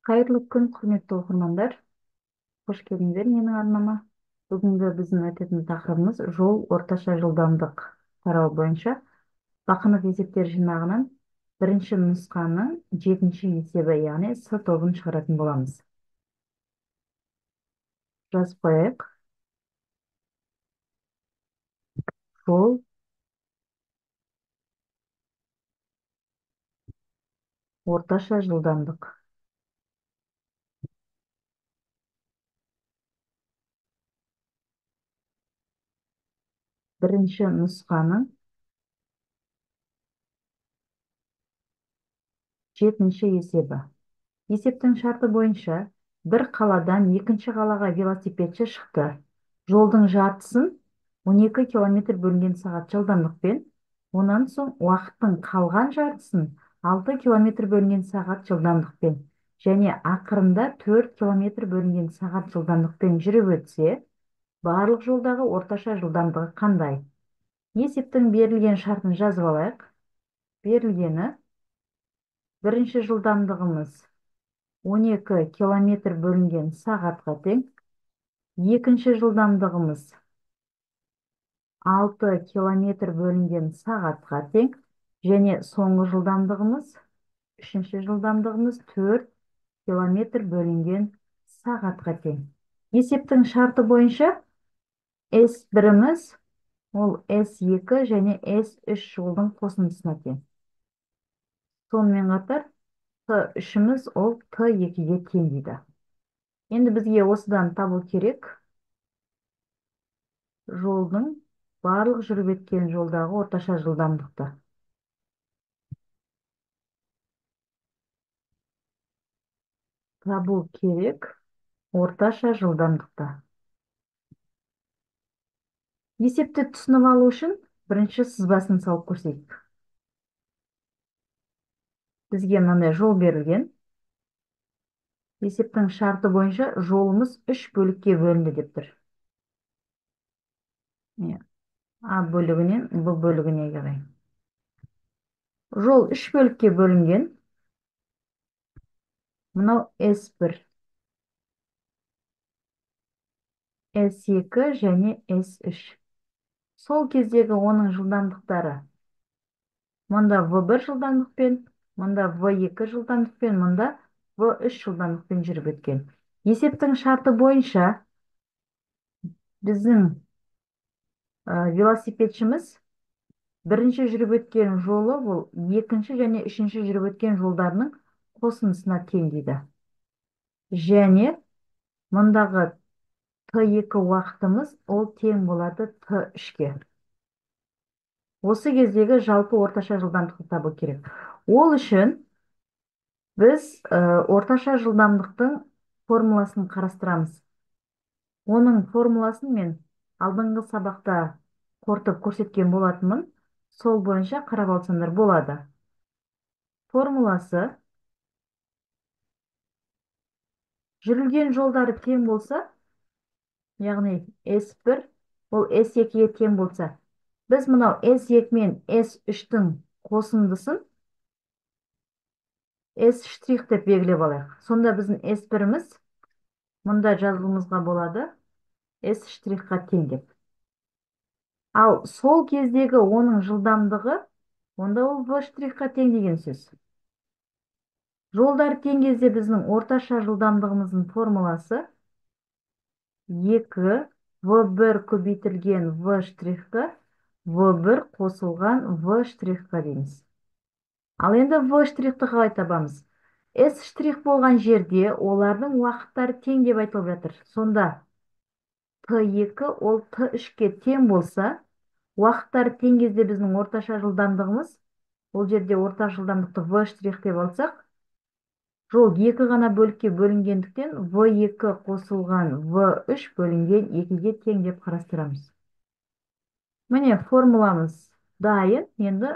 Қайырлы күн, құрметті оқырмандар. Қош келдіңдер менің арнама. Бүгінгі біздің өтетін тақырыбымыз жол орташа жылдамдық тарауы бойынша Бақынов есептер жинағынан бірінші нұсқаның 7-ші есебі, яғни С тобын шығаратын боламыз. Жазып қояйық. Жол орташа жылдамдық. Бірінші нұсқаның 7-ші есебі. Есептің шарты бойынша бір қаладан екінші қалаға велосипедші шықты. Жолдың жартысын 12 километр бөлінген сағат жылдамдықпен, онан соң уақыттың қалған жартысын 6 километр бөлінген сағат жылдамдықпен және ақырында 4 километр бөлінген сағат жылдамдықпен жүріп өтсе, барлық жолдағы орташа жылдамдығы қандай? Есептің берілген шартын жазып алайық. Берілгені бірінші жылдамдығымыз 12 километр бөлінген сағатқа тең, екінші жылдамдығымыз 6 километр бөлінген сағатқа тең, және соңғы жылдамдығымыз, үшінші жылдамдығымыз 4 километр бөлінген сағатқа тең. Есептің шарты бойынша S1-іміз ол S2 және S3 жолдың қосындысына тең. Сонымен қатар T3-іміз ол T2-ге тең дейді. Енді бізге осыдан табу керек жолдың барлық жүріп өткен жолдағы орташа жылдамдықты. Табу керек орташа жылдамдықты. Есепті түсініп алу үшін бірінші сызбасын салып көрсек. Бізге мынандай жол берілген. Есептің шарты бойынша жолымыз 3 бөлікке бөлінді деп тұр. А бөлігінен Б бөлігіне қарай. Жол 3 бөлікке бөлінген. Мынау S1, S2 және S3. Сол кездегі оның жылдамдықтары. Мұнда V1 жылдамдықпен, мұнда V2 жылдамдықпен, мұнда V3 жылдамдықпен жүріп өткен. Есептің шарты бойынша біздің велосипедшіміз бірінші жүріп өткен жолы бұл екінші және үшінші жүріп өткен жолдарының қосындысына тең дейді. Және мұндағы T2 уақытымыз ол тең болады T3-ке. Осы кездегі жалпы орташа жылдамдықты табу керек. Ол үшін біз орташа жылдамдықтың формуласын қарастырамыз. Оның формуласын мен алдыңғы сабақта қорытып көрсеткен болатынмын. Сол бойынша қарап алсаңдар болады. Формуласы жүрілген жолдары тең болса, яғни S1 ол S2-ге тең болса, біз мынау S2 мен S3-тің қосындысын S штрих деп белгілеп алайық. Сонда біздің S1-іміз мұнда жазуымызға болады S штрихқа тең деп. Ал сол кездегі оның жылдамдығы, онда ол V штрихқа тең деген сөз. Жолдар тең кезде біздің орташа жылдамдығымыздың формуласы 2 V1 көбейтілген V штрихқа V1 қосылған V штрихқа дейміз. Ал енді V штрихті қалай табамыз? S штрих болған жерде олардың уақыттары тең деп айтылып жатыр. Сонда T2 ол T3-ке тең болса, уақыттары тең кезде біздің орташа жылдамдығымыз, ол жерде орташа жылдамдықты V штрих деп алсақ, жол 2 ғана бөлікке бөлінгендіктен V2 қосылған V3 бөлінген 2-ге тең деп қарастырамыз. Міне формуламыз дайын, енді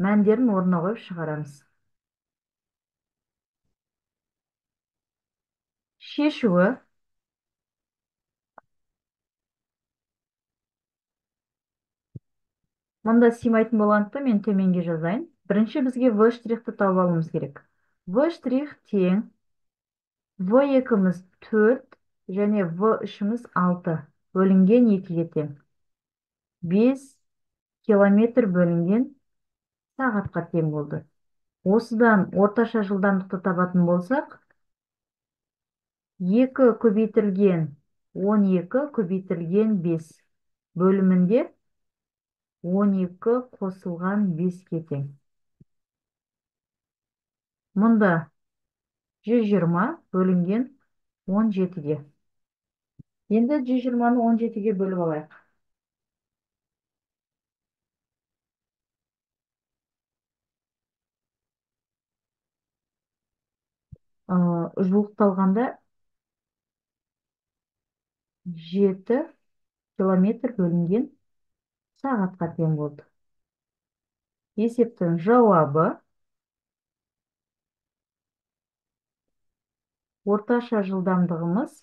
мәндерін орнына қойып шығарамыз. Шешуі мұнда сыймайтын болғандықтан мен төменге жазайын. Бірінші бізге V штрихті тауып алуымыз керек. V штрих тең В2-міз 4 және В3-міз 6 бөлінген 2-ге тең. 5 километр бөлінген сағатқа тең болды. Осыдан орташа жылдамдықты табатын болсақ, 2 көбейтілген 12 көбейтілген 5 бөлімінде 12 қосылған 5-ке тең. Мұнда 120 бөлінген 17-ге. Енді 120-ны 17-ге бөліп алайық. Жуықталғанда 7 километр бөлінген сағатқа тең болды. Есептің жауабы орташа жылдамдығымыз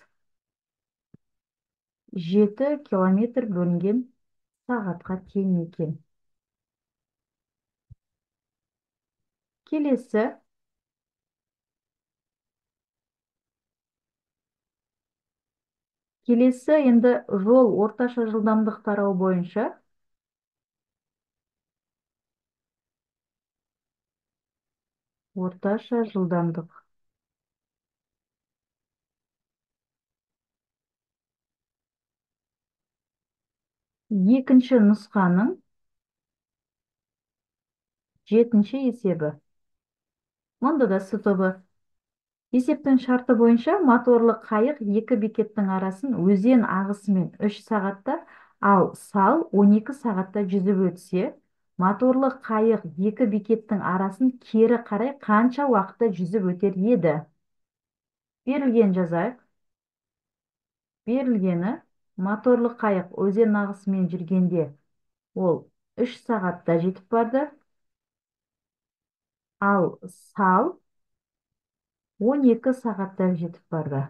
7 километр бөлінген сағатқа тең екен. Келесі енді жол орташа жылдамдық тарауы бойынша орташа жылдамдық. Екінші нұсқаның 7-ші есебі. Мұнда да С тобы. Есептің шарты бойынша моторлы қайық екі бекеттің арасын өзен ағысымен 3 сағатта, ал сал 12 сағатта жүзіп өтсе, моторлы қайық екі бекеттің арасын кері қарай қанша уақытта жүзіп өтер еді? Берілген жазайық. Берілгені моторлы қайық өзен ағысымен жүргенде ол 3 сағатта жетіп барды, ал сал 12 сағатта жетіп барды.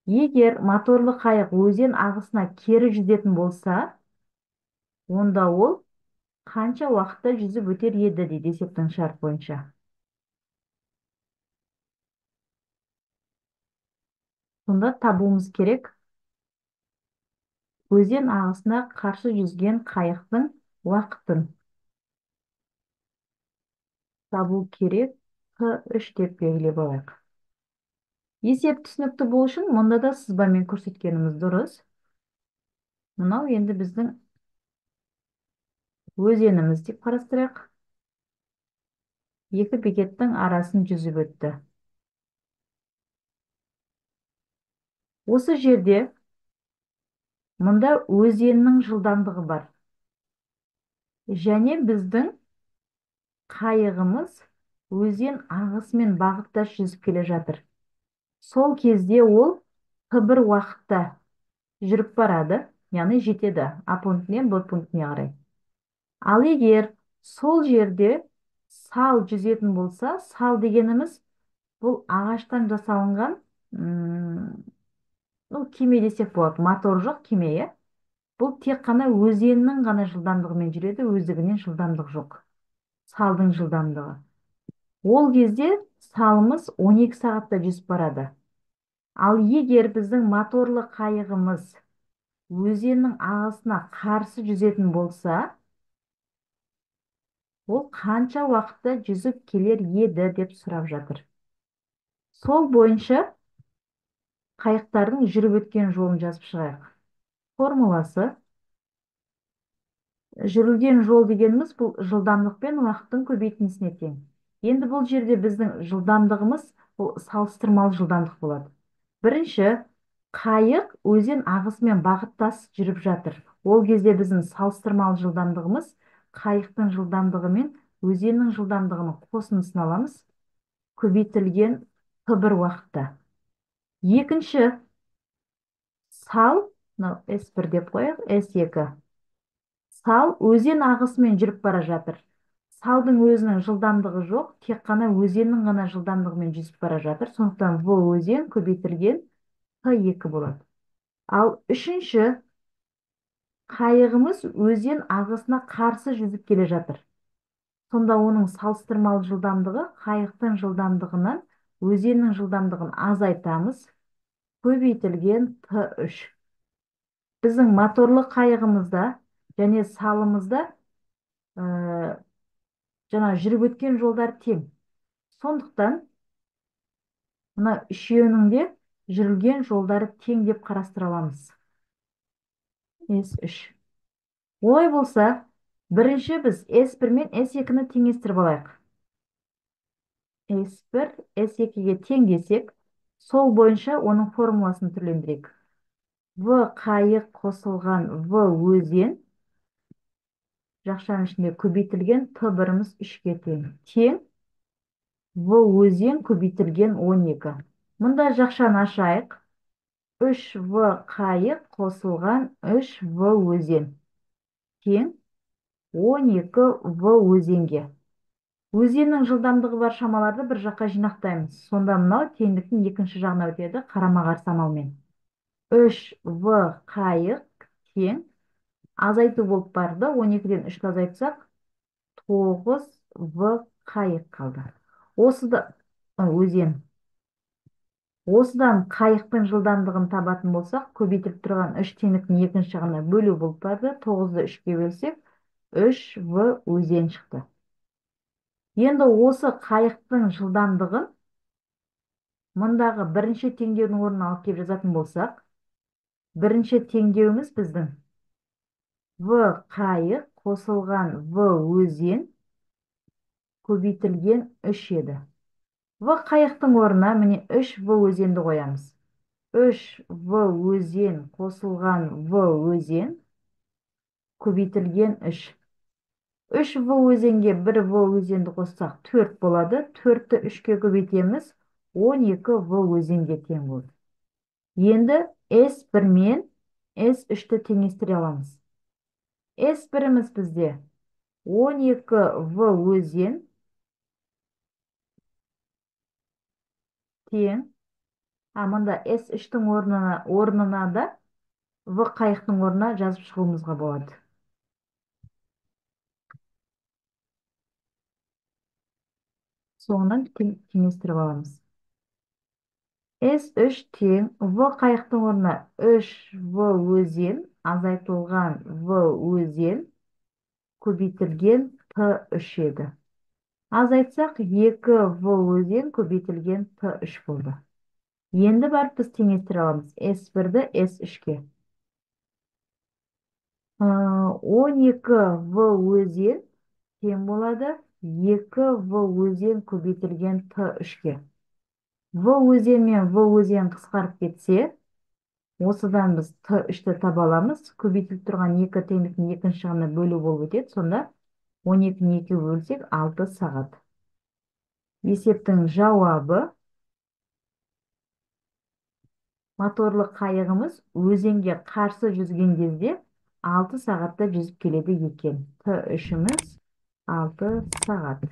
Егер моторлы қайық өзен ағысына кері жүзетін болса, онда ол қанша уақытта жүзіп өтер еді дейді есептің шарт бойынша. Сонда табуымыз керек өзен ағысына қарсы жүзген қайықтың уақытын. Табу керек Т3 деп белгілеп алайық. Есеп түсінікті болу үшін мұнда да сызбамен көрсеткеніміз дұрыс. Мынау енді біздің өзеніміз деп қарастырайық. Екі бекеттің арасын жүзіп өтті. Осы жерде мұнда өзеннің жылдамдығы бар. Және біздің қайығымыз өзен ағысымен бағыттас жүзіп келе жатыр. Сол кезде ол Т1 уақытта жүріп барады, яғни жетеді А пунктінен Б пунктіне қарай. Ал егер сол жерде сал жүзетін болса, сал дегеніміз бұл ағаштан жасалынған кеме десек болады, мотор жоқ кеме, иә? Бұл тек қана өзеннің ғана жылдамдығымен жүреді, өздігінен жылдамдық жоқ. Салдың жылдамдығы. Ол кезде салымыз 12 сағатта жүзіп барады. Ал егер біздің моторлы қайығымыз өзеннің ағысына қарсы жүзетін болса, ол қанша уақытта жүзіп келер еді деп сұрап жатыр. Сол бойынша қайықтардың жүріп өткен жолын жазып шығайық. Формуласы жүрілген жол дегеніміз бұл жылдамдық пен уақыттың көбейтіндісіне тең. Енді бұл жерде біздің жылдамдығымыз бұл салыстырмалы жылдамдық болады. Бірінші, қайық өзен ағысымен бағыттас жүріп жатыр. Ол кезде біздің салыстырмалы жылдамдығымыз қайықтың жылдамдығы мен өзеннің жылдамдығының қосындысын аламыз, көбейтілген Т1 уақытта. Екінші, сал, мынау S1 деп қояйық, S2. Сал өзен ағысымен жүріп бара жатыр. Салдың өзінің жылдамдығы жоқ, тек қана өзеннің ғана жылдамдығымен жүзіп бара жатыр. Сондықтан В өзен көбейтілген Т2 болады. Ал үшінші, қайығымыз өзен ағысына қарсы жүзіп келе жатыр. Сонда оның салыстырмалы жылдамдығы қайықтың жылдамдығынан Өзеннің жылдамдығын азайтамыз, көбейтілген Т3. Біздің моторлы қайығымызда және салымызда жаңа жүріп өткен жолдар тең. Сондықтан мына үшеуінің де жүрілген жолдары тең деп қарастыра аламыз. S3. Олай болса, бірінші біз S1 мен S2-ні теңестіріп алайық. S1 S2-ге тең десек, сол бойынша оның формуласын түрлендірейік. В қайық қосылған В өзен жақшаның ішінде көбейтілген Т1-іміз 3-ге тең. Тең В өзен көбейтілген 12. Мұнда жақшаны ашайық. 3В қайық қосылған 3В өзен тең 12В өзенге. Өзеннің жылдамдығы бар шамаларды бір жаққа жинақтаймыз. Сонда мынау теңдіктің екінші жағына өтеді қарама-қарсы амалмен. 3В қайық тең азайту болып барды. 12-ден 3-ті азайтсақ, 9В қайық қалды. Осыда өзен. Осыдан қайықтың жылдамдығын табатын болсақ, көбейтіліп тұрған 3 теңдіктің екінші жағына бөлу болып барды. 9-ды 3-ке бөлсек, 3В өзен шықты. Енді осы қайықтың жылдамдығын мұндағы бірінші теңдеудің орнына алып келіп жазатын болсақ, бірінші теңдеуіміз біздің В қайық қосылған В өзен көбейтілген 3 еді. В қайықтың орнына міне 3В өзенді қоямыз. 3В өзен қосылған В өзен көбейтілген 3. 3В өзенге 1В өзенді қоссақ 4 болады. 4-ті 3-ке көбейтеміз, 12В өзенге тең болды. Енді S1 мен S3-ті теңестіре аламыз. S1-іміз бізде 12В өзен тең. Мында S3-тің орнына да В қайықтың орнына жазып шығуымызға болады. Соңынан теңестіріп аламыз. S3 тең В қайықтың орнына 3В өзен азайтылған В өзен көбейтілген Т3 еді. Азайтсақ 2В өзен көбейтілген Т3 болды. Енді барып біз теңестіре аламыз S1-ді S3-ке. 12В өзен тең болады 2В өзен көбейтілген Т3-ке. В өзен мен В өзен қысқарып кетсе, осыдан біз Т3-ті таба аламыз. Көбейтіліп тұрған 2 теңдіктің екінші жағына бөлу болып өтеді. Сонда 12-ні 2-ге бөлсек 6 сағат. Есептің жауабы: моторлы қайығымыз өзенге қарсы жүзген кезде 6 сағатта жүзіп келеді екен. Т3-іміз 6 сағат.